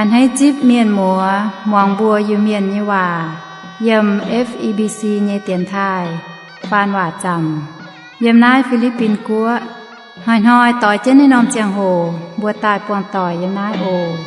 A'hneiv zipv mienh muoz muangx mbuo Iu-Mienh nyei waac yiem F E B C nyei dienx taaih faan waac zaamc yiem naaiv Fi^li^bin Guoqv. Hnoi-hnoi doix jienv naaiv norm ziangh hoc mbuo daaih buangh doic yiem naaiv oc.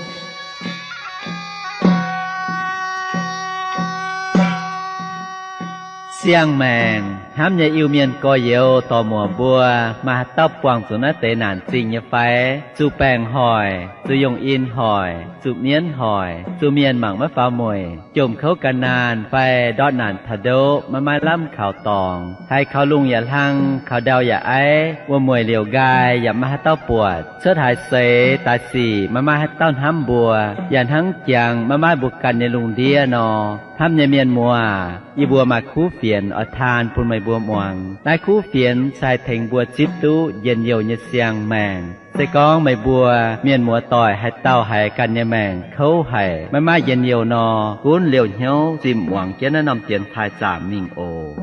Siang-maengc hnamv nyei Iu-Mienh gorx-youz dorc-muoc mbuo, maaih haaix dauh buangh zuqc naaiv deix naanc zingh nyei fai? Zuqc baengc hoic, zuqc yongh in hoic, zuqc mienv hoic, zuqc mienh mangc maiv faaux mueic, jomc kouv ga'naanh fai ndortv naanc taux ndoqv maiv maaih lamh kaux dorngx, haiz kaux lungh yaac hlang, kaux ndau yaac aiv, wuom-mueic liouc nqaai yaac maiv maaih haaix dauh buatc, cuotv haaix seix daaih sic maiv maaih haaix dauh hnamv mbuo, yaac hnangv jangx maiv maaih mbuo ganh nyei lungh ndiev nor. Hnamv nyei mienh muoz, yie mbuo maaih kuv fienx oix taan bun meih mbuo muangx. Naaiv kuv fienx se haih tengx mbuo zipv duqv njien-youh nyei siang-maengc. Se gorngv meih mbuo mienh muoz doic haaix dauh haiz ganh nyei maengc kouv haic, maiv maaih njien-youh nor, gunv liouh hnyouv zimh muangx jienv naaiv norm dienx taaih zaamc mingh oc.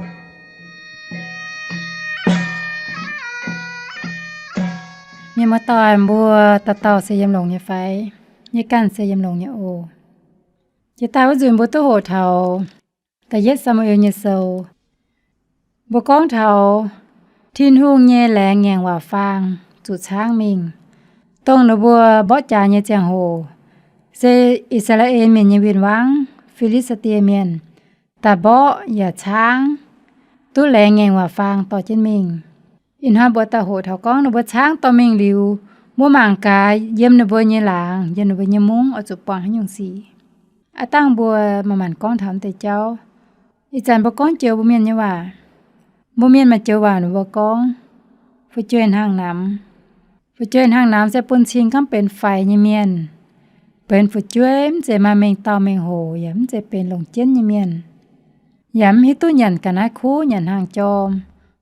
Mienh muoz doic mbuo, dauh dauh se yiem longx nyei fai? Yie ganh se yiem longx nyei oc. Jiex daaih wuov nzunc mbuo duqv hoqc taux da'yietv Saa^mu^en nyei sou. Mbuo gorngv taux Tin-Hungh nyei laengz ngaengc waac faang zuqc caangv mingh. Dongh ninh mbuo mborqv jaax nyei ziangh hoc, se I^saa^laa^en Mienh nyei win-wangv, Fi^li^saa^die Mienh, daaih mborqv yaac caangv, duqv laengz ngaengc waac faang dorh jienv mingh. Ih hnoi mbuo daaih hoqc taux gorngv ninh mbuo caangv dorh mingh liuz, mbuo mangc gaax yiem ninh mbuo nyei laangz, yiem ninh mbuo nyei mungv oix zuqc buangh haaix nyungc sic. Aav dangh mbuo manc-manc gorngv taux deix jauv. Ih zanc mbuo gorngv joux mbuo mienh nyei waac. Mbuo mienh maaih joux waac ninh mbuo gorngv, fu'jueiv hnaangx-namx. Fu'jueiv hnaangx-namx se bun cing gorngv benx faix nyei mienh, benx fu'jueiv mv zeiz maaih mengh dauh mengh hoc, yaac mv zeiz benx longc jienv nyei mienh, yaac mv hiuv duqv nyanc ga'naaiv kuv, nyanc hnaangx jorm.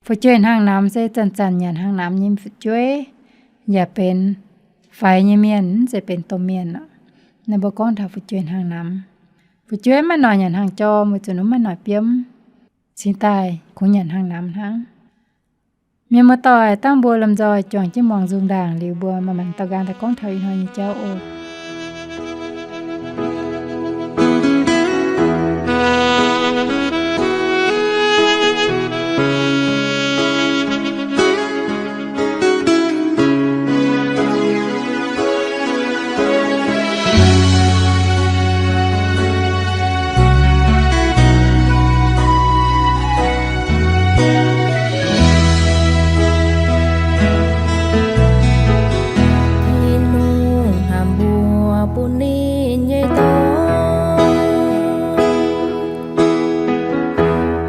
Fu'jueiv hnaangx-namx se zanc-zanc nyanc hnaangx-namx nyei fu'jueiv, yaac benx faix nyei mienh, mv zeiz benx domh mienh. Naaiv mbuo gorngv taux fu'jueiv hnaangx-namx. Fu'jueiv maiv noic nyanc hnaangx jorm weic zuqc ninh maiv noic biomv, cingx daaih kungx nyanc hnaangx-namx hnangv. Mienh muoz-doic, dangh mbuo lomh nzoih juangc jienv muangx nzung ndaangc liuz, mbuo manc-manc daux nqaang daaih gorngv taux ih hnoi nyei jauv oc. Tin-Hungh hnamv mbuo bun ninh nyei dorn,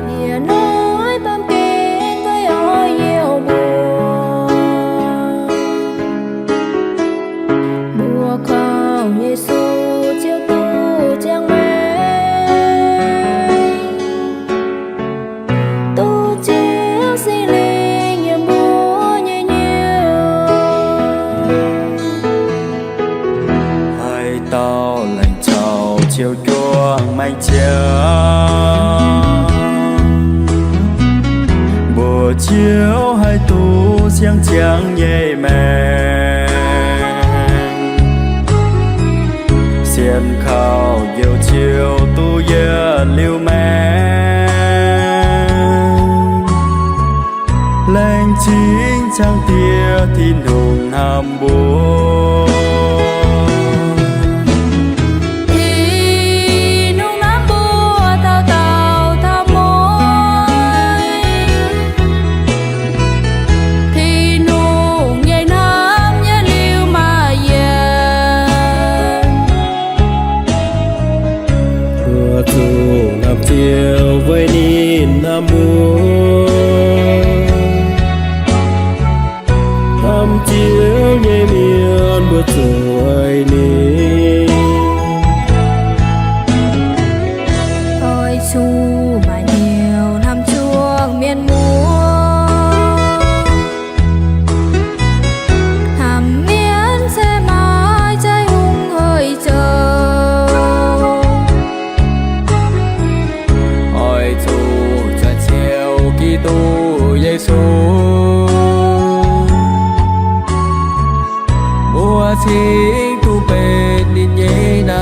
yie noic baamh gen weic oix youh mbuo. Mbuo kaux Yesu ziouc duqv ziangh maengc, duqv Ziouv Singx Lingh yiem mbuo nyei nyouz. Haaix dauh laengz caux Ziouv juangc maengc ziangx, mbuo Ziouv haih duqv siang ziangx nyei maengc. Sienx kaux Njoux Ziouv duqv yietc liuz maengc, laengz zingh Zaangc Diex Tin-Hungh hnamv mbuo. Tin-Hungh hnamv mbuo dauh dauh taux mueiz. Tin-Hungh nyei hnamv yietc liuz maaih yienc. Mbuo zuqc hnamv Ziouv weic ninh hnamv mbuo. Hnamv Ziouv nyei mienh mbuo zuqc ei ninh. Oix zuqc maaih hnyouv hnamv zuangx mienh muoz. Hnamv mienh se maaih Ziouv Hungh hec zoux. Oix zuqc zanc Ziouv Giduc Yesu, mbuo cingx duqv benx ninh nyei naamh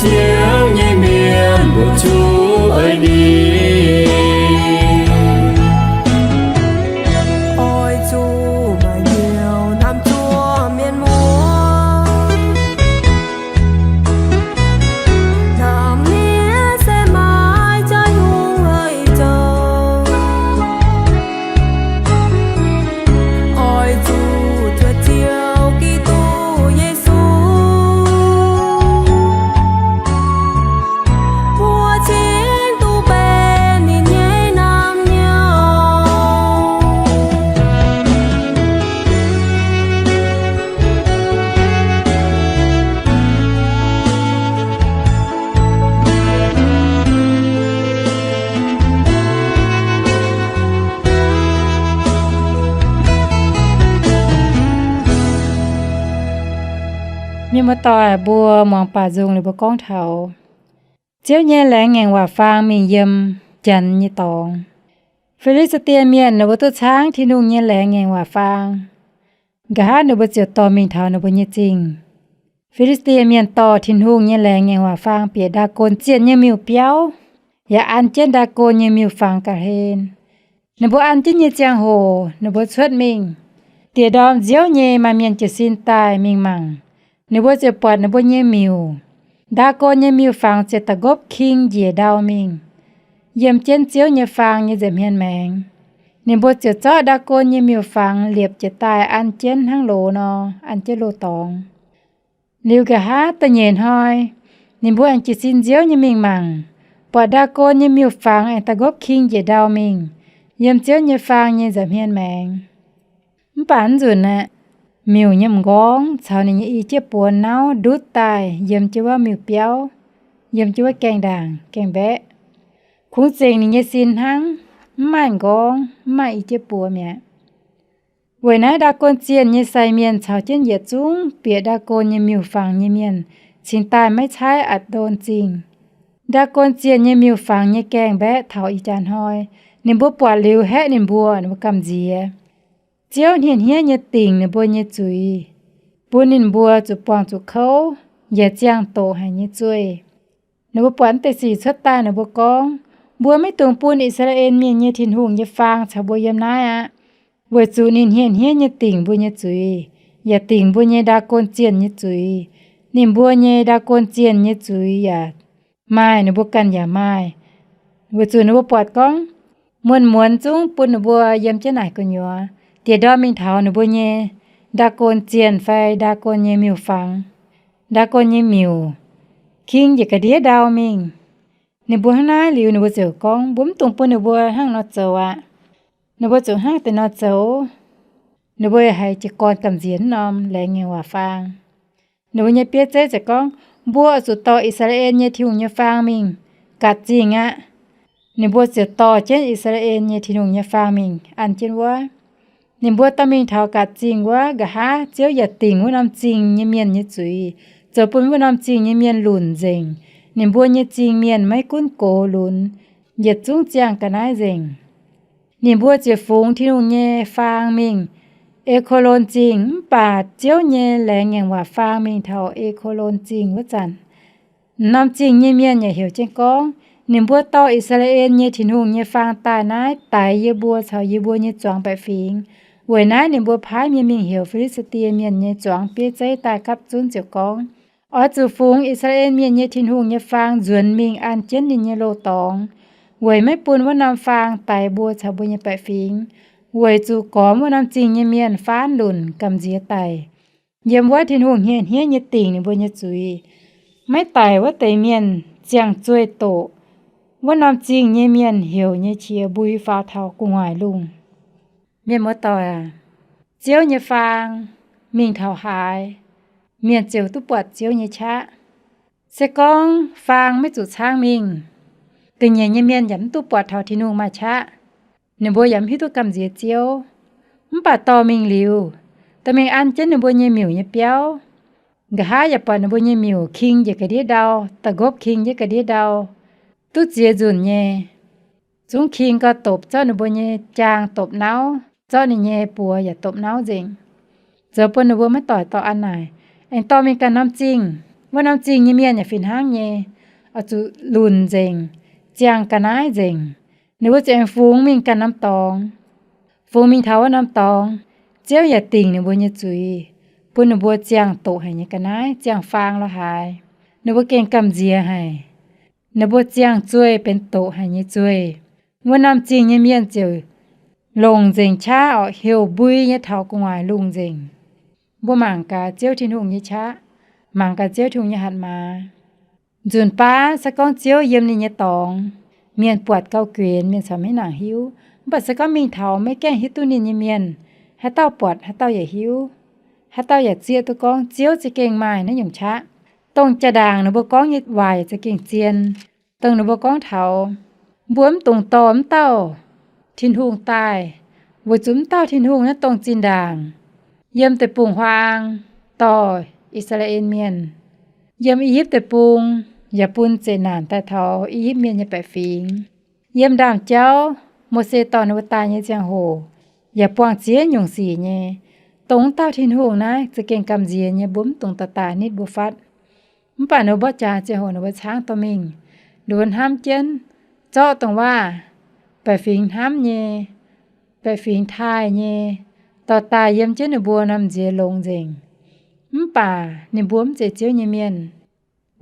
Ziouv nyei mienh mbuoqc zuqc eix ninh. Oix zuqc maaih njoux namx zuoqv mienh muoz. Namx miev se maaih jaax nyungc hei zoux. Oix zuqc zuotc Ziouv Giduc Yesu. Mbuo cingx duqv benx ninh nyei naamh nyouz. Mienh muoz-doic, mbuo muangx baac nzung liuz mbuo gorngv taux Ziouv nyei laengz ngaengc waac faang mingh yiem Janx nyei dorngx. Fi^li^saa^die Mienh ninh mbuo duqv caangv Tin-Hungh nyei laengz ngaengc waac faang. Nqa'haav ninh mbuo ziouc dorh mingh taux ninh mbuo nyei zingh. Fi^li^saa^die Mienh dorh Tin-Hungh nyei laengz ngaengc waac faang bieqc Ndaagon zienh nyei miuc-biauv, yaac an jienv Ndaagon nyei miuc-fangx ga'hlen. Ninh mbuo an jienv nyei ziangh hoc ninh mbuo cuotv mingh. Diex ndorm nziouv nyei maaih mienh jiez sin daaih mingh mangc. Ninh mbuo ziouc buatc ninh mbuo nyei miuc, Ndaagon nyei miuc-fangx ziouc da'nqopv king njiec ndau mingh, yiem jienv Ziouv nyei faang nyei nza'hmien maengx. Ninh mbuo ziouc zorqv Ndaagon nyei miuc-fangx liepc jiez daaih an jienv hnangv loz nor, an jienv loz-dorngx. Liuz nqa'haav da'nyeic hnoi, ninh mbuo aengx jiez sin nziouv nyei mingh mangc, buatc Ndaagon nyei miuc-fangx aengx da'nqopv king njiec ndau mingh, yiem Ziouv nyei faang nyei nza'hmien maengx. Mv baac mv nzunc aeqv, miuc nyei m'nqorngv caux ninh nyei i jiepv buoz nauv ndutv daaih yiem jienv wuov miuc-biauv, yiem jienv wuov gaengh ndaangc gaengh mbaeqv. Kungx zengc ninh nyei sin hnangv, mv maaih m'nqorngv, mv maaih i jiepv buoz mi'aqv. Weic naaiv Ndaagon zienh nyei sai mienh caux jienv yietc zungv bieqc Ndaagon nyei miuc-fangx nyei mienh cingx daaih maiv caaiv Atc^ndon Zingh. Ndaagon zienh nyei miuc-fangx nyei gaengh mbaeqv taux ih jaax hnoi, ninh mbuo buatc liuz haeqv ninh mbuo, ninh mbuo gamh nziex. Ziouv hniev-hniev nyei dingc ninh mbuo nyei zuiz, bun ninh mbuo zuqc buangh zuqc kouv, yaac ziangh doqc haic nyei zueih. Ninh mbuo buatc naaiv deix sic cuotv daaih, ninh mbuo gorngv, Mbuo maiv dungx bun I^saa^laa^en Mienh nyei Tin-Hungh nyei faang caux mbuo yiem naaiv aqv, weic zuqc ninh hniev-hniev nyei dingc mbuo nyei zuiz, yaac dingc mbuo nyei Ndaagon zienh nyei zuiz. Ninh mbuo nyei Ndaagon zienh nyei zuiz yaac maaih, ninh mbuo ganh yaac maaih. Weic zuqc ninh mbuo buatc gorngv, muonz-muonz zungv bun ninh mbuo yiem jienv naaic gu'nyuoz, diex ndorm mingh taux ninh mbuo nyei Ndaagon zienh fai Ndaagon nyei miuc-fangx, Ndaagon nyei miuc, king njiec ga'ndiev ndau mingh. Ninh mbuo hnangv naaiv liuz, ninh mbuo ziouc gorngv, Mbuo mv dungx bun ninh mbuo hnangv nor zoux aqv. Ninh mbuo zuqc hnangv deix nor zoux. Ninh mbuo haiz jiez gorn gamh nziex wuov norm laengz ngaengc waac faang. Ninh mbuo nyei bieiv zeiv ziouc gorngv, Mbuo zuqc dorh I^saa^laa^en nyei Tin-Hungh nyei faang mingh gaatc zingh aqv. Ninh mbuo ziouc dorh jienv I^saa^laa^en nyei Tin-Hungh nyei faang mingh an jienv wuov. Ninh mbuo dorh mingh taux gaatc zingh wuov, nqa'haav Ziouv yaac dingc wuov norm zingh nyei mienh nyei zuiz, zoux bun wuov norm zingh nyei mienh lunc nzengc. Ninh mbuo nyei zingh mienh maiv gunv gox lunx, yietc zungv ziangh ga'naaiv nzengc. Ninh mbuo ziouc fungx Tin-Hungh nyei faang mingh E^ko^lon Zingh. Mv baac Ziouv nyei laengz ngaengc waac faang mingh taux E^ko^lon Zingh wuov zanc, norm zingh nyei mienh yaac heuc jienv gorngv, Ninh mbuo dorh I^saa^laa^en nyei Tin-Hungh nyei faang daaih naaiv daix yie mbuo caux yie mbuo nyei zuangx baeqc fingx. Weic naaiv ninh mbuo paaiv mienh mingh heuc Fi^li^saa^die Mienh nyei zuangx bieiv zeiv daaih gapv zunv ziouc gorngv, Oix zuqc fungx I^saa^laa^en Mienh nyei Tin-Hungh nyei faang nzuonx mingh an jienv ninh nyei loz-dorngx, weic maiv bun wuov norm faang daix mbuo caux mbuo nyei baeqc fingx, weic zuqc gormx wuov norm zingh nyei mienh faanv lunc gamh nziex daic. Yiem wuov Tin-Hungh hniev-hniev nyei dingc ninh mbuo nyei zuiz, maiv daic wuov deix mienh ziangh zueih doqc. Wuov norm zingh nyei mienh heuc nyei qiex mbui faaux taux gu'nguaaic lungh. Mienh muoz-doic aac, Ziouv nyei faang mingh taux haaix, mienh ziouc duqv buatc Ziouv nyei qaqv. Se gorngv faang maiv zuqc caangv mingh, ga'nyiec nyei mienh yaac mv duqv buatc taux Tin-Hungh maaih qaqv. Ninh mbuo yaac mv hiuv duqv gamh nziex Ziouv. Mv baac dorh mingh liuz, dorh mingh an jienv ninh mbuo nyei miuc nyei biauv, nqa'haav yaac buatc ninh mbuo nyei miuc king njiec ga'ndiev ndau, da'nqopv king njiec ga'ndiev ndau, duqv ziex nzunc nyei. Zungv king gauh dopc, zorqv ninh mbuo nyei jaang dopc nauv, zorqv ninh nyei buoz yaac dopc nauv nzengc, zoux bun ninh mbuo maiv doic dorh an naaic. Aengx dorh mingh ganh norm zingh, Wuov norm zingh nyei mienh yaac fih hnangv nyei, oix zuqc lunc nzengc, ziangh ga'naaiv nzengc. Ninh mbuo ziouc aengx fungx mingh ganh norm dorngx. Fungx mingh taux wuov norm dorngx, Ziouv yaac dingc ninh mbuo nyei zuiz, bun ninh mbuo ziangh doqc haic nyei ga'naaiv, ziangh faang lorz haaix, ninh mbuo gengh gamh nziex haic. Ninh mbuo ziangh zueih benx doqc haic nyei zueih. Wuov norm zingh nyei mienh ziouc longc nzengc qaqv orqc, heuc mbui nyei taux gu'nguaaic lungh nzengc. Mbuo mangc gaax Ziouv Tin-Hungh nyei qaqv, mangc gaax Ziouv Tin-Hungh nyei hatc maaz. Nzunc baav se gorngv Ziouv yiem ninh nyei dorngx, mienh buatc gauh guenx, mienh corc maiv nangc hiuv. Mv baac se gorngv mingh taux maiv gaengh hiuv duqv ninh nyei mienh, haaix dauh buatc haaix dauh yaac hiuv. Haaix dauh yaac zieqv duqv gorngv Ziouv za'gengh maaih naaiv nyungc qaqv. Dongh jaa-ndaangc ninh mbuo gorngv nyei waac za'gengh zien. Dongh ninh mbuo gorngv taux, mbuo mv dungx dorh mv dauh Tin-Hungh daaih, weic zuqc mv dauh Tin-Hungh naaiv dongh zinh ndaangc yiem deic-bung-huaang dorh I^saa^laa^en Mienh, yiem I^yipv Deic-Bung yaac bun zeqc naanc daaih taux I^yipv Mienh nyei baeqc fingx. Yiem ndaamv-jauv Mose dorh ninh mbuo daaih nyei ziangh hoc yaac buangh ziex nyungc sic nyei. Dongh mv dauh Tin-Hungh naaiv za'gengh gamh nziex nyei, mbuo mv dungx dorh daaih nitv mbuo fatv. Mv baac ninh mbuo mborqv jaax ziangh hoc ninh mbuo caangv dorh mingh. Ninh mbuo hnamv jienv zorqv dongh waac baeqc fingx hnamv nyei, baeqc fingx taaih nyei, dorh daaih yiem jienv ninh mbuo norm nziex longx nzengc. Mv baac ninh mbuo mv zeiz Ziouv nyei mienh.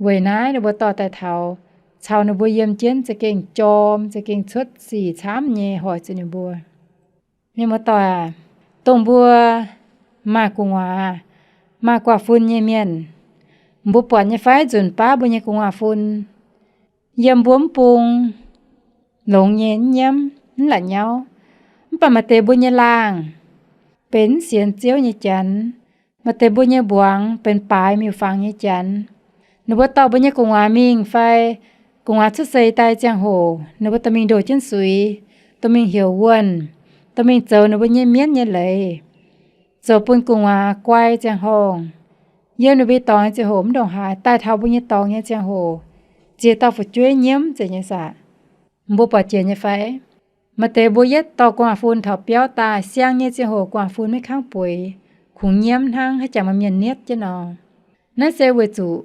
Weic naaiv ninh mbuo dorh daaih taux, caux ninh mbuo yiem jienv za'gengh jorm, za'gengh cuotv sic camv nyei hoic zuqc ninh mbuo. Mienh muoz-doic aac, dongh mbuo maaih gu'nguaaz, maaih gu'nguaaz-fun nyei mienh, mbuo buatc nyei fai nzunc baav mbuo nyei gu'nguaaz-fun yiem mbuo mv bung longx nyei, mv nyiemv, mv la'nyauv. Mv baac maaih deix mbuo nyei laangh benx mv sienx Ziouv nyei janx, maaih deix mbuo nyei mbuangz benx baaix miuc-fangx nyei janx. Ninh mbuo dorh mbuo nyei gu'nguaaz mingh fai gu'nguaaz cuotv seix daaih ziangh hoc, ninh mbuo dorh mingh ndoh jienv suix, dorh mingh heuc wuonh, dorh mingh zoux ninh mbuo nyei mienv nyei leiz, zoux bun gu'nguaaz guai ziangh horngh. Yiem ninh mbuo nyei dorngx nyei ziangh hoc mv ndongc haaix, daaih taux mbuo nyei dorngx nyei ziangh hoc, ziex dauh fu'jueiv nyiemv nzengc nyei saah. Mbuo buatc jiex nyei fai? Maaih deix mbuo yietv dorh gu'nguaaz-fun taux biauv daaih, siang nyei ziangh hoc gu'nguaaz-fun maiv kangv bueix, kungx nyiemv hnangv, haaix jangx maaih mienh nietv jienv nor. Naaiv se weic zuqc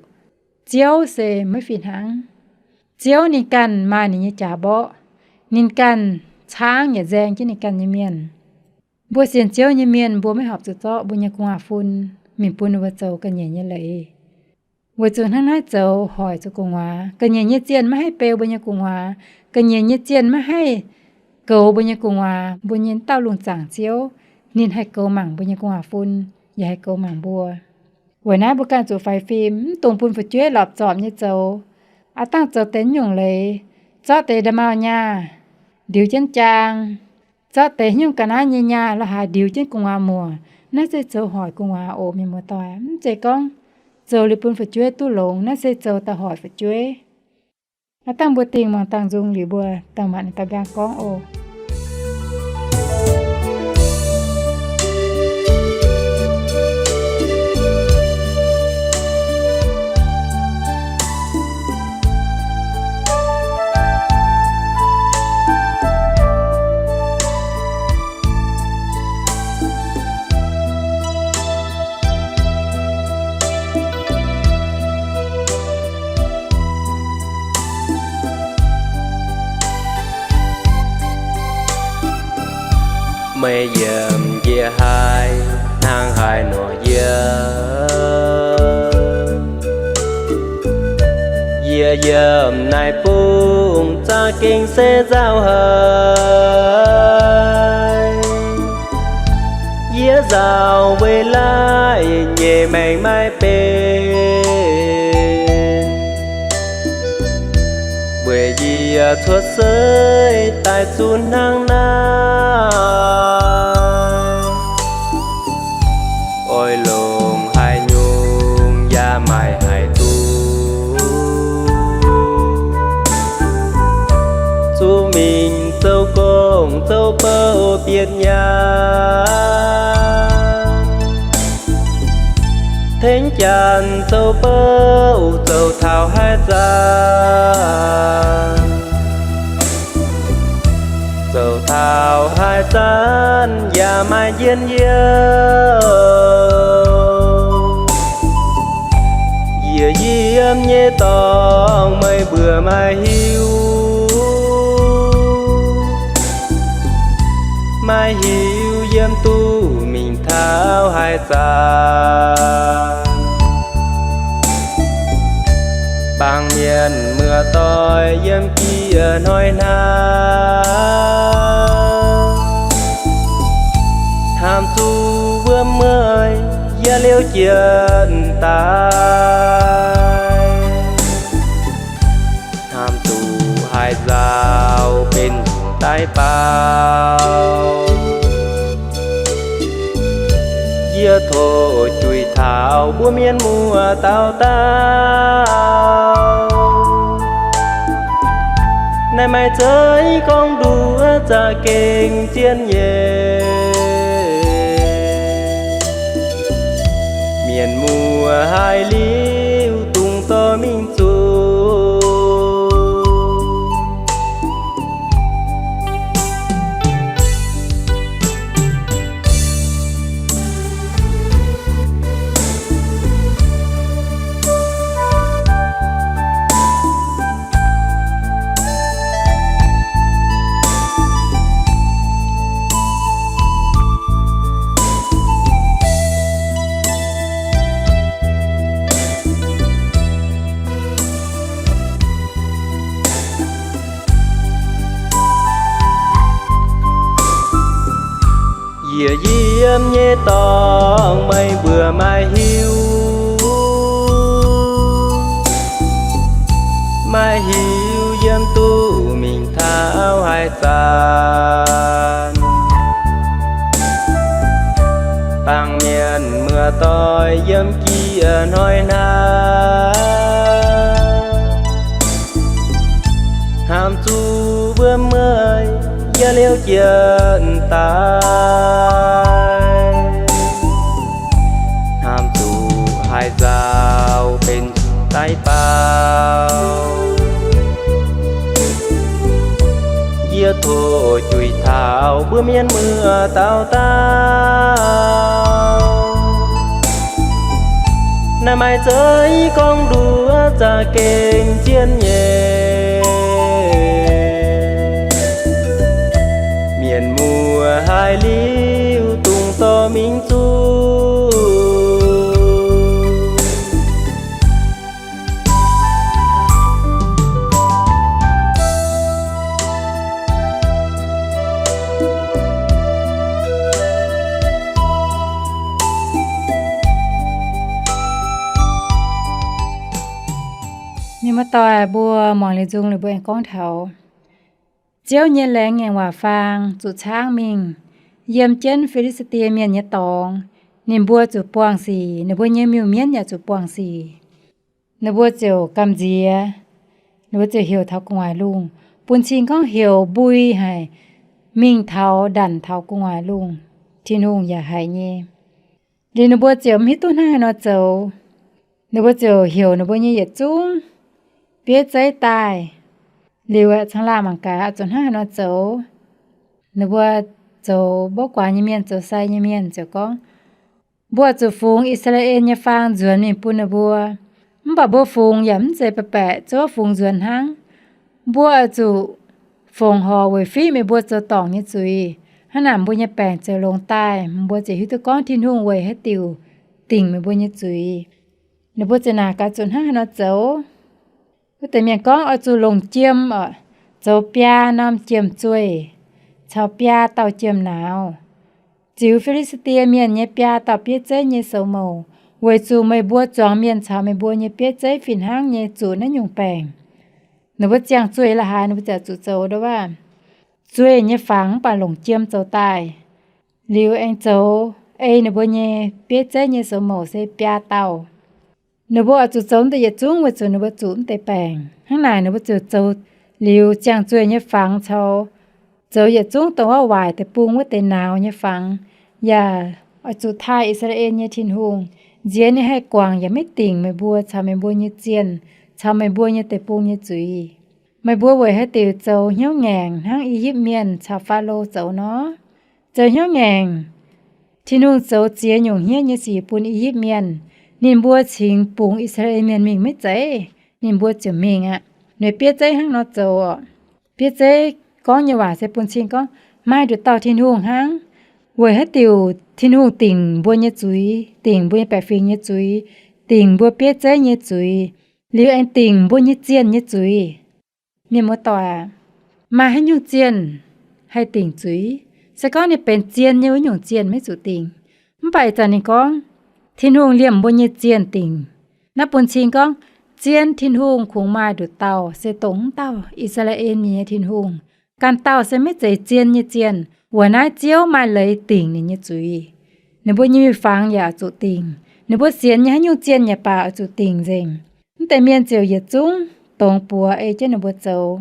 Ziouv se maiv fih hnangv. Ziouv ninh ganh maaih ninh nyei jaax mborqv, ninh ganh caangv yaac nzaeng jienv ninh ganh nyei mienh. Mbuo sienx Ziouv nyei mienh mbuo maiv horpc zuqc zorqv mbuo nyei gu'nguaaz-fun mingh bun ninh mbuo zoux ga'nyiec nyei leiz. Weic zuqc hnangv naaiv zoux hoic zuqc gu'nguaaz. Ga'nyiec nyei zienh maiv haih beu mbuo nyei gu'nguaaz. Ga'nyiec nyei zienh maiv haih goux mbuo nyei gu'nguaaz. Mbuo nyei dauh lungh zaangc Ziouv, ninh haih goux mangc mbuo nyei gu'nguaaz-fun, yaac haih goux mangc mbuo. Weic naaiv mbuo ganh zuqc faix fim, mv dungx bun fu'jueiv lorpc zorpc nyei zoux. Aav dangh zoux deix nyungc leiz, zorqv deix nda'maauh nyaah ndiux jienv jaang, zorqv deix hnyouv ga'naaiv nyei nyaah la'haaix ndiux jienv gu'nguaaz muoc. Naaiv se zoux hoic gu'nguaaz oc, mienh muoz-doic. Mv zeiz gorngv zoux liuz bun fu'jueiv duqv longx, naaiv se zoux daaih hoic fu'jueiv. Aav dangh mbuo dingh muangx dangh nzung liuz mbuo dangh maanc ninh daaih nqaang gorngv oc. Meih yiem njiec haaix, hnangv haaix nor yiem? Yie yiem naaiv bung za'gengh se nzauh haic. Yie nzauh weic laaih nyei maengc maiv benx, weic yie cuotv seix daaih zuqc hnangv naaiv. Oix longc haaix nyungc yaac maiv haih duqv. Zuqc mingh zoux gong zoux bouh bieqc nyaanh, tengx janx zoux bouh zoux taux haaix zanc, zoux taux haaix zanc yaac maiv njien-youh. Yie nyei dorngx meih mbuo maiv hiuv, maiv hiuv yiem duqv mingh taux haaix zanc. Baamh mienh muoz-doic yiem jiex hnoi hnangv, hnamv zuqc wuom mueiz yaac liouh jienv daaih, hnamv zuqc haaix nzauh benx daaih baaux. Yie tov juix taux mbuo mienh muoz dauh dauh. Naaiv maaih zeiv gorngv nduov za'gengh zien nyei. Mienh muoz haiz liuz dungx dorh mingh zuqc. Yie yiem nyei dorngx meih mbuo maiv hiuv, maiv hiuv yiem duqv mingh taux haaix zanc. Baamh mienh muoz-doic yiem jiex hnoi hnangv, hnamv zuqc wuom mueiz yaac liouh jienv daaih, hnamv zuqc haaix nzauh benx daaih baaux. Yie tov juix taux mbuo mienh muoz dauh dauh. Naaiv maaih zeiv gorngv nduov za'gengh zien nyei. Mienh muoz haiz liuz dungx dorh mingh zuqc. Mienh muoz-doic mbuo muangx liuz nzung liuz mbuo aengx gorngv taux Ziouv nyei laengz ngaengc waac faang zuqc caangv mingh yiem jienv Fi^li^saa^die Mienh nyei dorngx. Ninh mbuo zuqc buangh sic, ninh mbuo nyei miuc-mienv yaac zuqc buangh sic. Ninh mbuo ziouc gamh nziex, ninh mbuo ziouc heuc taux gu'nguaaic lungh, bun cing gorngv heuc mbui haic, mingh taux ndanc taux gu'nguaaic lungh. Tin-Hungh yaac haiz nyei. Liuz ninh mbuo ziouc mv hiuv duqv hnangv haaix nor zoux. Ninh mbuo ziouc heuc ninh mbuo nyei yietc zungv bieiv zeiv daaih. Liuz aeqv, caangh laanh mangc gaax oix zuqc hnangv haaix nor zoux. Ninh mbuo zoux mbouv guaax nyei mienh, zoux sai nyei mienh ziouc gorngv, mbuo oix zuqc fungx I^saa^laa^en nyei faang nzuonx mingh bun ninh mbuo. Mv baac mbuo fungx yaac mv zeiz baeqc baeqc zouv fungx nzuonx hnangv. Mbuo oix zuqc fongc horc weic fiqv meih mbuo zoux dorngc nyei zuiz. Hnangv naaic mbuo nyei baengc ziouc longx daaih, mbuo ziouc hiuv duqv gorngv Tin-Hungh weic haaix diuc dingc meih mbuo nyei zuiz. Ninh mbuo ziouc naaic gaax zuqc hnangv haaix nor zoux. Wuov deix mienh gorngv oix zuqc longc jiem oc, zoux biaa norm jiem-zueih caux biaa dauh jiem-nauz, ziux Fi^li^saa^die Mienh nyei biaa dauh bieiv zeiv nyei soux mouc, weic zuqc meih mbuo zuangx mienh caux meih mbuo nyei bieiv zeiv fih hnangv nyei zuqc naaiv nyungc baengc. Ninh mbuo ziangh zueih la'haaix ninh mbuo ziouc zuqc zoux ndouv waac. Zueih nyei fangx mv baac longc jiem zoux daaih. Liuz aengx zoux ei ninh mbuo nyei bieiv zeiv nyei soux mouc se biaa dauh. Ninh mbuo oix zuqc zoux deix yietc zungv weic zuqc ninh mbuo zuqc mv deix baengc. Hnangv naaic ninh mbuo ziouc zoux liuz ziangh zueih nyei fangx caux zoux yietc zungv dongh wuov waaic deic-bung wuov deix nauz nyei fangx, yaac oix zuqc taaih I^saa^laa^en nyei Tin-Hungh, nziex ninh haih guangc yaac maiv dingc meih mbuo caux meih mbuo nyei zienh caux meih mbuo nyei deic-bung nyei zuiz. Meih mbuo weic haaix diuc zoux hnyouv ngaengc hnangv I^yipv Mienh caux Faalo zoux nor? Zoux hnyouv ngaengc. Tin-Hungh zoux ziex nyungc hniev nyei sic bun I^yipv Mienh. Ninh mbuo cingx bungx I^saa^laa^en Mienh mingh maiv zeiz? Ninh mbuo ziouc mingh aqv. Ninh bieiv zeiv hnangv nor zoux oc. Bieiv zeiv gorngv nyei waac se bun cing gorngv, maaih nduqc dauh Tin-Hungh hnangv. Weic haaix diuc Tin-Hungh dingc mbuo nyei zuiz, dingc mbuo nyei baeqc fingx nyei zuiz, dingc mbuo bieiv zeiv nyei zuiz, liuz aengx dingc mbuo nyei zienh nyei zuiz? Mienh muoz-doic aac, maaih haaix nyungc zienh haih dingc zuiz? Se gorngv ninh benx zien nyei wuov nyungc zienh maiv zuqc dingc. Mv baac ih zanc ninh gorngv, Tin-Hungh liemh mbuo nyei zienh dingc. Naaiv bun cing gorngv, zien Tin-Hungh kungx maaih nduqc dauh se dongh wuov dauh I^saa^laa^en Mienh nyei Tin-Hungh. Ganh dauh se maiv zeiz zien nyei zienh, weic naaiv Ziouv maaih leiz dingc ninh nyei zuiz. Ninh mbuo nyei miuc-fangx yaac oix zuqc dingc. Ninh mbuo sienx nyei haaix nyungc zienh yaac baac oix zuqc dingc nzengc. Mv deix mienh ziouc yietc zungv dongz buoz ei jienv ninh mbuo zoux.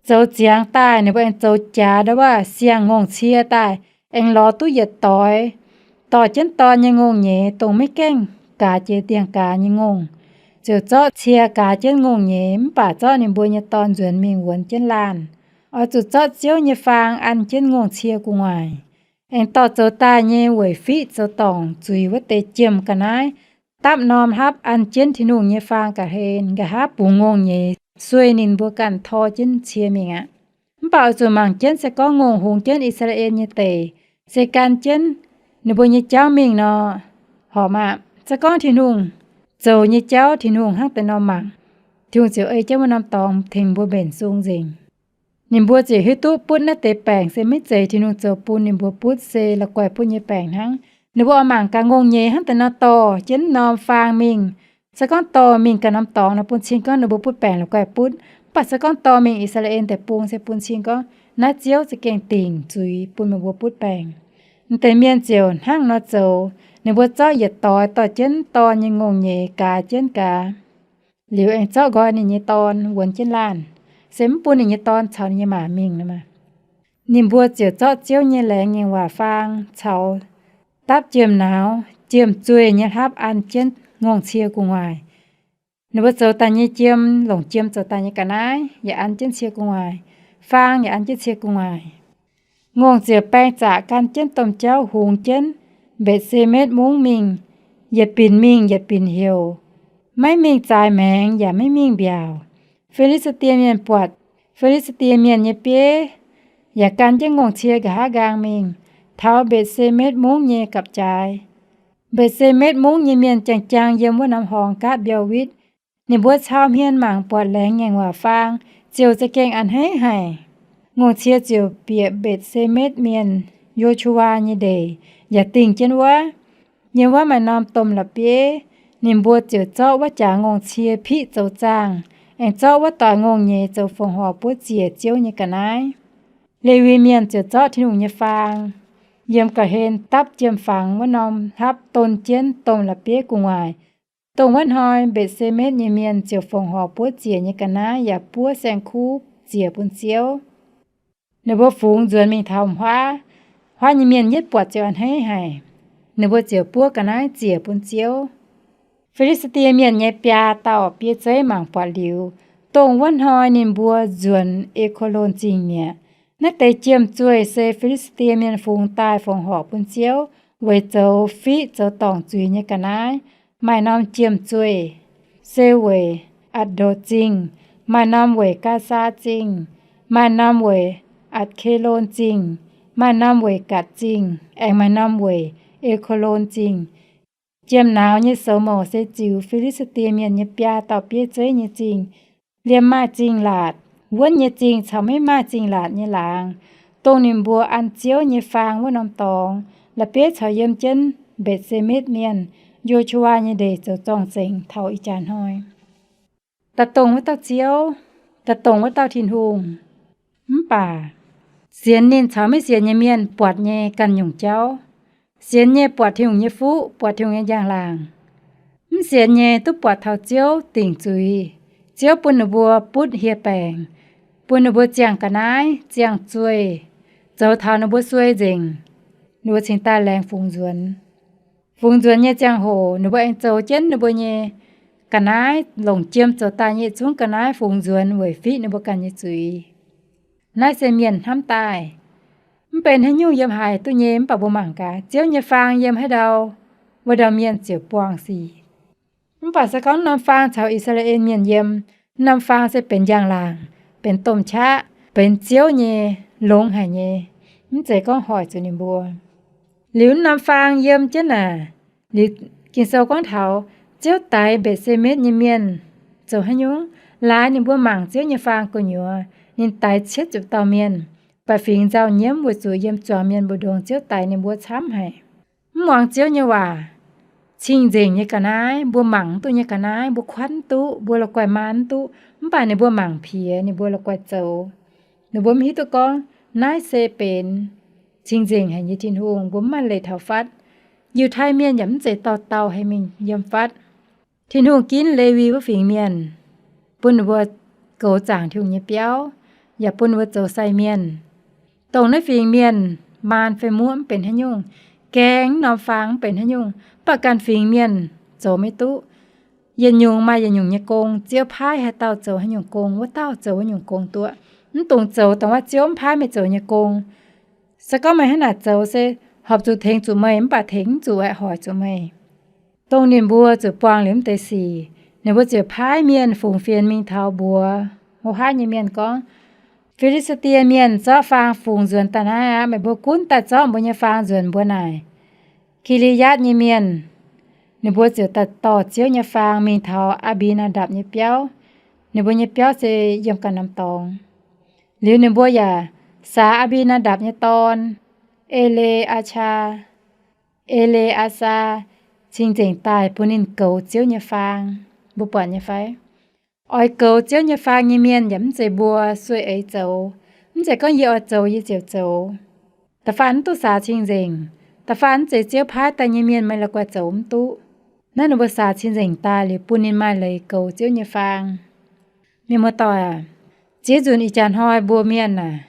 Zoux ziangx daaih ninh mbuo aengx zoux jaax ndau wuov siang-ngongh cie daaih, aengx lorz duqv yietc doix dorh jienv dorn nyei ngongh nyeiz, dongh maiv gaengh gaaz jiex ndiangx-gaaz nyei ngongh, ziouc zorqv cie gaaz jienv ngongh nyeiz, mv baac zorqv ninh mbuo nyei dorn nzuonx mingh wuonx jienv laanh. Oix zuqc zorqv Ziouv nyei faang an jienv ngongh cie gu'nguaaic. Aengx dorh zoux daaih nyei weic fiqv zoux dorngc zuiz wuov deix jiem ga'naaiv dapv norm hlapv an jienv Tin-Hungh nyei faang ga'hlen, nqa'haav bungx ngongh nyeiz sueih ninh mbuo ganh tor jienv cie mingh aqv. Mv baac oix zuqc mangc jienv, se gorngv ngongh hungx jienv I^saa^laa^en nyei deic, se gan jienv ninh mbuo nyei jauv mingh nor, horpc maah! Se gorngv Tin-Hungh zoux nyei jauv Tin-Hungh hnangv deix nor mangc, Tin-Hungh ziouc ei jienv wuov norm dorngx tengx mbuo mbenc sung nzengc. Ninh mbuo ziouc hiuv duqv butv naaiv deix baengc se maiv zeiz Tin-Hungh zoux bun ninh mbuo butv, se la'guaih butv nyei baengc hnangv. Ninh mbuo oix mangc gaax ngongh nyeiz hnangv deix nor dorh jienv norm faang mingh. Se gorngv dorh mingh ganh norm dorngx nor, bun cing gorngv ninh mbuo butv baengc la'guaih butv. Mv baac se gorngv dorh mingh I^saa^laa^en Deic-Bung se bun cing gorngv naaiv Ziouv za'gengh dingc zuiz bun meih mbuo butv baengc. M'deix mienh ziouc hnangv nor zoux. Ninh mbuo zorqv yietc doix dorh jienv dorn nyei ngongh nyeiz gaaz jienv gaax, liuz aengx zorqv nqoi ninh nyei dorn wuonx jienv laanh, se mv bun ninh nyei dorn caux ninh nyei maa mingh nor maah. Ninh mbuo ziouc zorqv Ziouv nyei laengz ngaengc waac faang caux dapv jiem-nauz, jiem-zueih nyei hlapv an jienv ngongh cie gu'nguaaic. Ninh mbuo zoux daaih nyei jiem, longc jiem zoux daaih nyei ga'naaiv yaac an jienv cie gu'nguaaic, faang yaac an jienv cie gu'nguaaic. Ngongh ziouc baeng zaqc gan jienv domh jauv hungx jienv Mbetc^se^metv Mungv mingh, yietc binc mingh yietc binc heuc, maiv mingh zaaix maengx yaac maiv mingh mbiaauc. Fi^li^saa^die Mienh buatc Fi^li^saa^die Mienh nyei bieiv yaac gan jienv ngongh cie nqa'haav nqaang mingh, taux Mbetc^se^metv Mungv nyei gapv-jaaix. Mbetc^se^metv Mungv nyei mienh jang-jang yiem wuov norm horngz gaatv mbiauh witv. Ninh mbuo cau hmien mangc buatc laengz ngaengc waac faang, ziouc za'gengh a'hneiv haic. Ngongh cie ziouc bieqc Mbetc^se^metv Mienh, Yo^su^waa, nyei ndeic, yaac dingh jienv wuov. Yiem wuov maaih norm domh la'bieiv. Ninh mbuo ziouc zorqv wuov jaax ngongh cie piqv zoux zaangh, aengx zorqv wuov doix ngongh nyeiz zoux fongc horc buov ziec Ziouv nyei ga'naaiv. Lewi Mienh ziouc zorqv Tin-Hungh nyei faang yiem ga'hlen dapv jiem-fangx wuov norm hlapv don jienv domh la'bieiv gu'nguaaic. Dongh wuov hnoi Mbetc^se^metv nyei mienh ziouc fongc horc buov ziec nyei ga'naaiv yaac buov saeng-kuv ziec bun Ziouv. Ninh mbuo fungx nzuonx mingh taux huaav. Huaav nyei mienh yietv buatc ziouc a'hneiv haic. Ninh mbuo ziouc buov ga'naaiv ziec bun Ziouv. Fi^li^saa^die Mienh nyei biaa dauh bieiv zeiv mangc buatc liuz, dongh wuov hnoi ninh mbuo nzuonx E^ko^lon Zingh mi'aqv. Naaiv deix jiem-zueih se Fi^li^saa^die Mienh fungx daaih fongc horc bun Ziouv weic zoux fiqv zoux dorngc zuiz nyei ga'naaiv. Maaih norm jiem-zueih se weic Atc^ndo Zingh, maaih norm weic Gaasaa Zingh, maaih norm weic Atc^ke^lon Zingh, maaih norm weic Gatc Zingh, aengx maaih norm weic E^ko^lon Zingh. Jiem-nauz nyei soux mouc se ziux Fi^li^saa^die Mienh nyei biaa dauh bieiv zeiv nyei zingh. Liemh maaih zingh laatc, wuonv nyei zingh caux maiv maaih zingh laatc nyei laangz, dongh ninh mbuo an Ziouv nyei faang wuov norm dorngx, la'bieiv caux yiem jienv Mbetc^se^metv Mienh, Yo^su^waa, nyei ndeic zoux zorng-zengx taux ih jaax hnoi. Daaih dongh wuov dauh Ziouv, daaih dongh wuov dauh Tin-Hungh. Mv baac sienx ninh caux maiv sienx nyei mienh buatc nyei ganh nyungc jauv. Sienx nyei buatc Tin-Hungh nyei fuqv, buatc Tin-Hungh nyei njang-laangc. Mv sienx nyei duqv buatc taux Ziouv dingc zuiz. Ziouv bun ninh mbuo butv hieh baengc, bun ninh mbuo ziangh ga'naaiv, ziangh zueih, zoux taux ninh mbuo suei nzengc. Ninh mbuo cingx daaih laengz fungx nzuonx. Fungx nzuonx nyei ziangh hoc ninh mbuo aengx zoux jienv ninh mbuo nyei ga'naaiv, longc jiem zoux daaih nyei yietc zungv ga'naaiv fungx nzuonx weic fiqv ninh mbuo ganh nyei zuiz. Naaiv se mienh hnamv daaih. Mv benx haaix nyungc yiem haaix duqv nyei, mv baac mbuo mangc gaax, Ziouv nyei faang yiem haaix ndau, wuov ndau mienh ziouc buangh sic. Mv baac se gorngv norm faang caux I^saa^laa^en Mienh yiem, norm faang se benx njang-laangc, benx domh qaqv, benx Ziouv nyei, longx haic nyei, mv zeiz gorngv hoic zuqc ninh mbuo. Liuz norm faang yiem jienv naaic, liuz Ging-Sou gorngv taux Ziouv daix Mbetc^se^metv nyei mienh zoux haaix nyungc? Laaix ninh mbuo mangc Ziouv nyei faang gu'nyuoz, ninh daix cietv ziepc dauh mienh, baac fingx nzauh nyiemv weic zuqc yiem zuangx mienh mbu'ndongx Ziouv daix ninh mbuo camv haic. Mv muangx Ziouv nyei waac. Cing-nzengc nyei ga'naaiv, mbuo mangc mv duqv nyei ga'naaiv, mbuo kuatv mv duqv, mbuo la'guaih maan mv duqv, mv baac ninh mbuo mangc piex, ninh mbuo la'guaih zoux. Ninh mbuo mv hiuv duqv gorngv naaiv se benx cing-nzengc haic nyei Tin-Hungh, mbuo mv maaih leiz taux fatv. Yiutai Mienh yaac mv zeiz dauh dauh haih mingh yiem fatv. Tin-Hungh ginv Lewi wuov fingx mienh, bun ninh mbuo goux zaangc Tin-Hungh nyei biauv, yaac bun ninh mbuo zoux sai mienh. Dongh naaiv fingx mienh, maan fai muoqv mv benx haaix nyungc, gaeng norm faang mv benx haaix nyungc, mv baac ganh fingx mienh zoux maiv duqv. Yietc nyungc maaih yietc nyungc nyei gong, Ziouv paaiv haaix dauh zoux haaix nyungc gong, wuov dauh zoux wuov nyungc gong duqv. Mv dungx zoux dongh wuov Ziouv mv paaiv meih zoux nyei gong. Se gorngv meih hnangv naaic zoux se horpc zuqc tengx zuqc meih, mv baac tengx mv zuqc aeqv, hoic zuqc meih. Dongh ninh mbuo zuqc buangh liuz mv deix sic, ninh mbuo ziouc paaiv mienh fungx fienx mingh taux mbuox hlo haav nyei mienh gorngv, Fi^li^saa^die Mienh zorqv faang fungx nzuonx daaih naaiv aqv. Meih mbuo gunv daaih zorqv mbuo nyei faang nzuonx mbuo naaic. Ki^li^yaatv nyei mienh, ninh mbuo ziouc daaih dorh Ziouv nyei faang mingh taux Aa^mbi^naa^ndapc nyei biauv. Ninh mbuo nyei biauv se yiem ganh norm dorngx. Liuz ninh mbuo yaac saax Aa^mbi^naa^ndapc nyei dorn, E^le^aa^taa, E^le^aa^saa, cing-nzengc daaih bun ninh goux Ziouv nyei faang. Mbuo buatc nyei fai? Oix goux Ziouv nyei faang nyei mienh yaac mv zeiz mbuo sueih eix zoux. Mv zeiz gorngv yie oix zoux yie ziouc zoux. Da'faanh mv duqv saax cing-nzengc. Da'faanh mv zeiz Ziouv paaiv daaih nyei mienh meih la'guaih zoux mv duqv. Naaiv ninh mbuo saax cing-nzengc daaih liuz bun ninh maaih leiz goux Ziouv nyei faang. Mienh muoz-doic aac, ziex nzunc ih jaax hnoi mbuo mienh aac,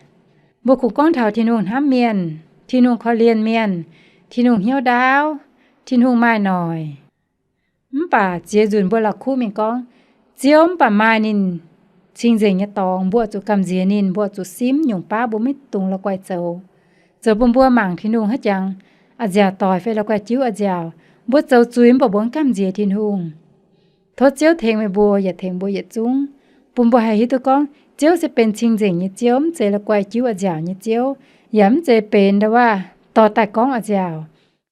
mbuo kungx gorngv taux Tin-Hungh hnamv mienh, Tin-Hungh korv-lienh mienh, Tin-Hungh hnyouv ndaauv, Tin-Hungh maaih noic. Mv baac ziex nzunc mbuo la'kuqv mingh gorngv, Ziouv mv baac maaih ninh cing-nzengc nyei dorngx, mbuo zuqc gamh nziex ninh, mbuo zuqc simv nyungc baav mbuo maiv dungx la'guaih zoux. Zoux bun mbuo mangc Tin-Hungh haaix jangx a'nziaauc doic fai la'guaih jiuv a'nziaauc. Mbuo zoux zuiz mv baac mbuo mv gamh nziex Tin-Hungh. Tov Ziouv tengx meih mbuo yaac tengx mbuo yietc zungv, bun mbuo haih hiuv duqv gorngv Ziouv se benx cing-nzengc nyei Ziouv, mv zeiz la'guaih jiuv a'nziaauc nyei Ziouv, yaac mv zeiz benx ndau wuov dorh daaih gorngv a'nziaauc,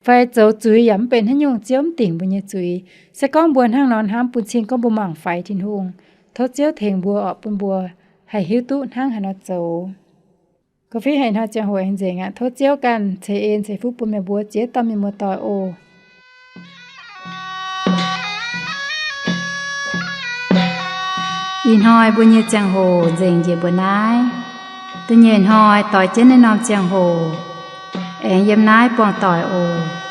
fai zoux zuiz yaac mv benx haaix nyungc Ziouv mv dingc mbuo nyei zuiz. Se gorngv mbuo hnangv nor hnamv bun cing gorngv mbuo mangc faix Tin-Hungh. Tov Ziouv tengx mbuo oc, bun mbuo haih hiuv duqv hnangv haaix nor zoux. Ga'fiev haic hnoi ziangh hoc aengx nzengc aqv. Tov Ziouv ganh ceix en ceix fuqv bun meih mbuo ziex dauh mienh muoz-doic oc. Ih hnoi mbuo nyei ziangh hoc nzengc njiec mbuo naaiv. Da'nyeic hnoi doix jienv naaiv norm ziangh hoc aengx yiem naaiv buangh doic oc.